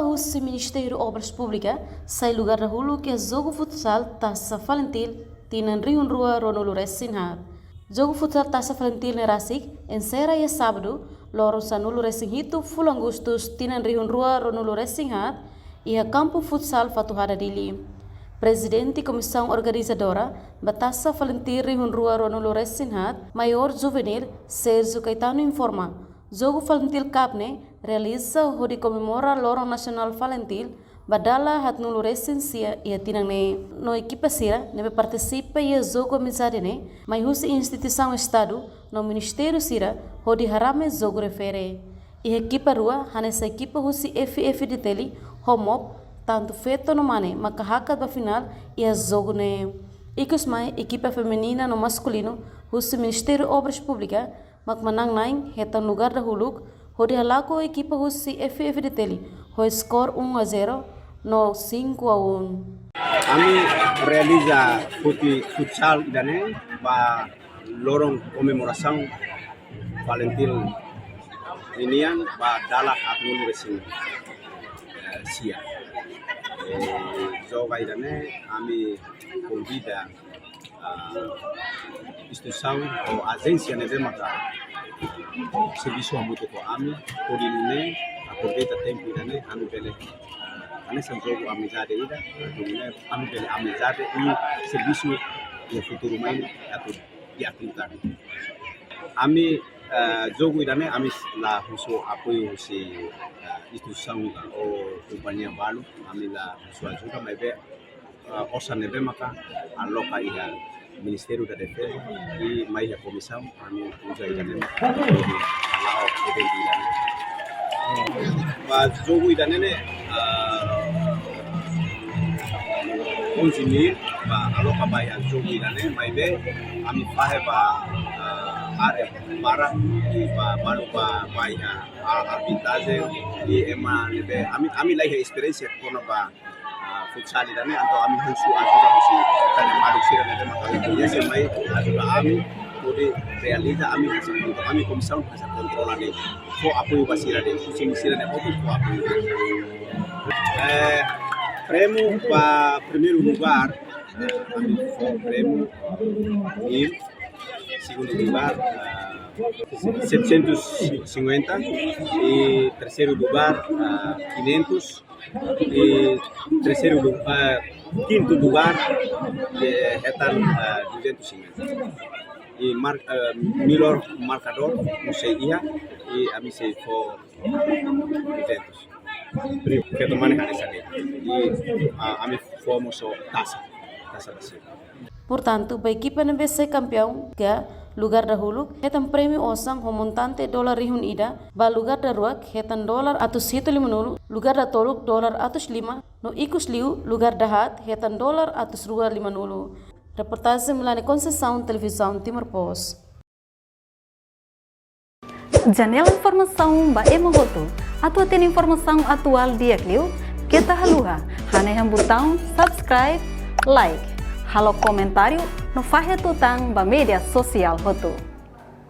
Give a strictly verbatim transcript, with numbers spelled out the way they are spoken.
Husi Ministériu Obras Públikas, sai lugar dahuluk iha jogu futsal Taça Falintil tinan rihun rua ruanulu resin haat. Jogu futsal Taça Falintil ne'e rasik ensera iha sábadu, loron sanulu resin hitu fulan Agustus tinan rihun rua ruanulu resin haat, iha kampu futsal Fatuhada Dili. Prezidente Komisaun Organizadora ba Taça Falintil rihun rua ruanulu resin haat, Maiór Juvenil Sérgio Caetano informa, jogu Falintil Cup ne'e realiza hodi komemora Loron Nasionál Falintil ba dala haatnulu resin sia iha tinan ne'e. No ekipa sira ne'ebé partisipa iha jogu amizade ne'e mai husi instituisaun Estadu no ministériu sira hodi harame jogu refere. Iha ekipa rua hanesan ekipa husi F F D Teli ho MOP, tantu feto no mane maka hakat ba finál iha jogu ne'e. Ikus mai ekipa feminina no maskulinu husi Ministériu Obras Públikas mak manán-na'in hetan lugar dahuluk, hodi halakon ekipa husi F F D Teli ho skor um a zero no cinco a um. Ami realiza fute futsal ida-ne'e ba loron komemorasaun Falintil ninian ba dala haatnulu resin, eh, sia. Eh, joga ida-ne'e ami konvida, ah, instituisaun ou ajénsia ne'ebé maka servisu hamutuk ho ami, hodi nune'e aproveita tempu ida-ne'e, ami bele, ah, hanesan jogu amizade ida, atu nune'e ami bele amizade i servisu iha futuru mai atu di'ak liután. Ami, eh, jogu ida-ne'e ami la husu apoiu husi, eh, instituisaun ou kompañia balu, ami la husu ajuda, maibé, eh, osan ne'ebé maka aloka iha Ministériu da Defeza i mai iha komisaun, ami uza ida-ne'e maka hala'o eventu ida-ne'e. Ba jogu ida-ne'e ne'e, ah, onze mil ba aloka ba iha jogu ida-ne'e, maibé ami fahe ba, ah, área barak i ba balu ba, ba iha, ah, arbitrajen i ema ne'ebé ami, ami la iha esperiénsia kona-ba, ah, futsal ida-ne'e, entaun ami husu ajuda husi ita-nia maluk sira ne'ebé maka koñese mai ajuda ami hodi realiza, ami hanesan, ami komisaun hanesan kontrola de'it, fó apoiu ba sira de'it, husi sira-nia hotu fó apoiu. Eh, prémiu ba primeiru lugar, eh, ami fó prémiu mil, segundu lugar, eh, setecentos e cinquenta, i terseiru lugar, eh, quinhentos, i terseiru lu-, eh, kintu lugar, eh, hetan, eh, duzentos e cinquenta. I mar-, eh, melhor marcador, no sei iha, i ami sei fó duzentos. Pri-, feto mane hanesan de'it. I, ah, ami fó mós taça, taça da Silva. Portantu, ba ekipa ne'ebé sai kampiaun ka lugar dahuluk, hetan prémiu osan ho montante dolar rihun ida, ba lugar daruak hetan dolar atus hitu limanulu, lugar datoluk dolar atus lima, no ikus liu lugar dahaat hetan dolar atus rua limanulu. Reportajen Milane Conceição, Televizaun Timor Post. Janela informasaun ba ema hotu. Atu hatene informasaun atuál di'ak liu, keta haluha hanehan butaun subscribe, like, halo komentáriu no fahe tutan ba média sosiál hotu.